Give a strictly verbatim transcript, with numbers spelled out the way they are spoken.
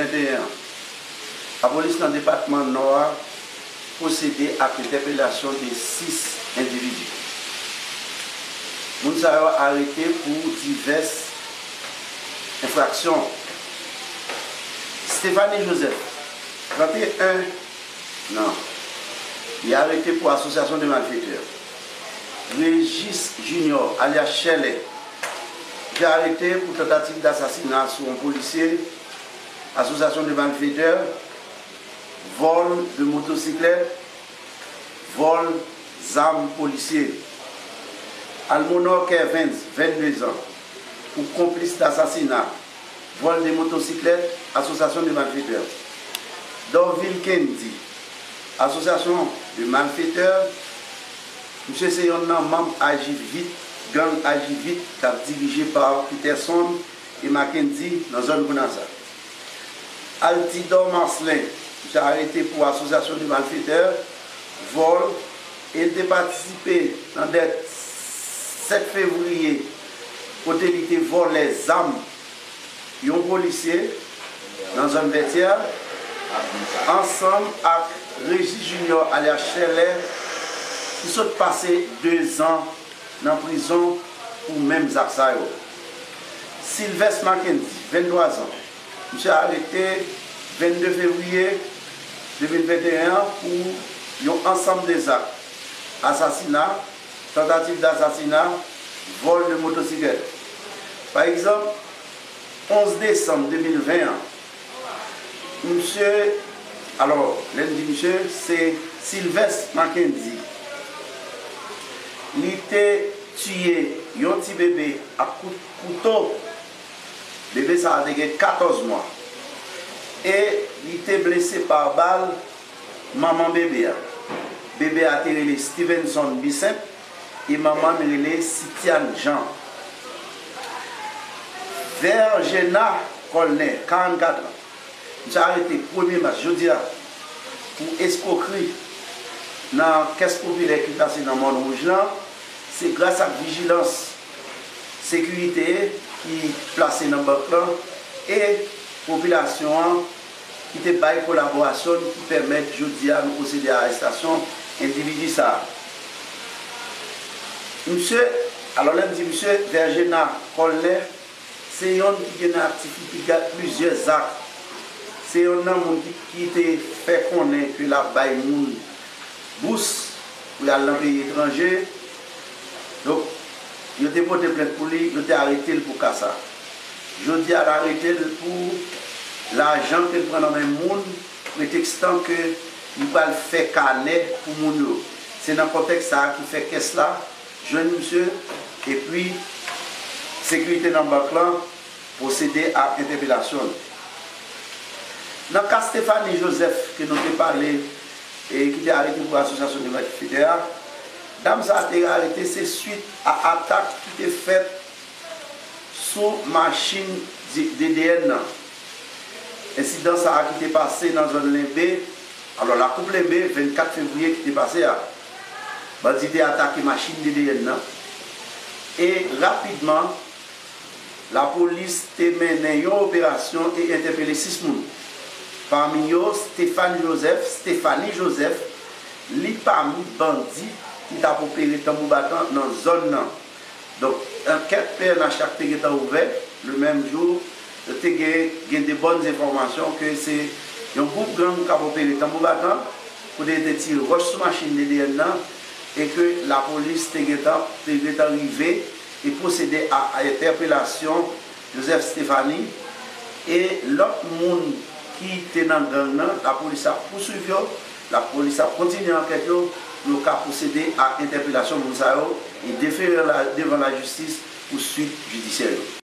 venteyen an, lapolis nan depatman Nò a pwosede ak entèpelasyon de sis endividi. Moun sa yo arete pou divès enfraksyon. Stephanie Joseph, trannteyen an, li arete pou asosyasyon de malfetè. Régis Junior, alyas Chèlè, li arete pou tantativ dasasina sou yon polisye, asosyasyon de malfetè, vòl de motosiklèt, vòl zam polisye. Almonor Kervens, vennde zan, pou konplis dasasina, vòl de motosiklèt, asosyasyon de malfetè. Dorvil Kendy, asosyasyon de malfetè, misye se yonn nan manm Aji Vit, gang Aji Vit, k ap dirije pa Peterson e Mackendy nan zòn Bonanza. Altidor Marcelin, misye arete pou asosyasyon de malfetè, vòl, e l te patisipe nan dèt sèt fevriye, kote li te vòlè zam yon polisye nan zòn Vètyè, ansanm ak Régis Junior alyas Chèlè, ki sot pase de zan nan prizon pou menm zak sa yo. Sylvestre Mackendy, venntwa zan, misye arete vennde fevriye de mil venteyen an pou yon ansanm de zak: asasina, tantativ dasasina, vòl de motosiklèt. Pa egzanp, onz desanm de mil ven an, misye, alò, lè n di misye, se Sylvestre Mackendy. Li te tiye yon ti bebe ak kout kouto. Bebe sa a te gen katòz mwa. E li te blese pa bal manman bebe a. Bebe a te rele Stevenson Bissainthe e manman l rele Sitiane Jean. Vergena Colner, karannkat an, misye arete premye mas, jodi a, pou eskwokri nan kès popilè ki plase nan Mòn Wouj lan. Se gras ak vijilans sekirite ki plase nan bank lan e popilasyon an ki te bay kolaborasyon ki pèmèt jodi a nou pwosede a arestasyon endividi sa a. Misye, alò lè m di misye, Vergena Colner, se yonn ki gen nan aktivite plizyè zak. Se yonn nan moun ki, ki te fè konnen ke l ap bay moun bous pou y al nan peyi etranje. Donk, yo te pote plent pou li, yo te arete l pou ka sa. Jodi a, yo arete l pou lajan ke l pran nan men moun, pretekstan ke li pral fè kanè pou moun yo. Se nan kontèks sa a ki fè kès la jwenn misye, epi sekirite nan bank lan pwosede a entèpelasyon l. Nan ka Stephanie Joseph ke nou te pale e ki te arete pou asosyasyon de malfetè a, dam sa a te arete se swit a atak ki te fèt sou machin D D N nan. Ensidan sa a ki te pase nan zòn Lenbe, alò Lakoup Lenbe, vennkat fevriye ki te pase a. Bandi te atake machin D D N nan e rapidman, lapolis te mennen yon operasyon e entèpele sis moun. Pami yo, Stéphane Joseph, Stéphanie Joseph, li pami bandi ki t ap opere tanbou batan nan zòn nan. Donk, ankèt P N H la ki te gentan ouvè le menm jou, yo te gen, gen de bòn enfòmasyon ke se yon gwoup gang k ap opere tanbou batan, kote yo te tire wòch sou machin D D N nan, e ke lapolis te gentan, te gentan rive e pwosede a entèpelasyon Joseph Stéphanie e lòt moun ki te nan gang nan, lapolis ap pouswiv yo, lapolis ap kontinye ankèt yo, pou yo ka pwosede a entèpelasyon moun sa yo e defere la, devan lajistis pou swit jidisyè yo.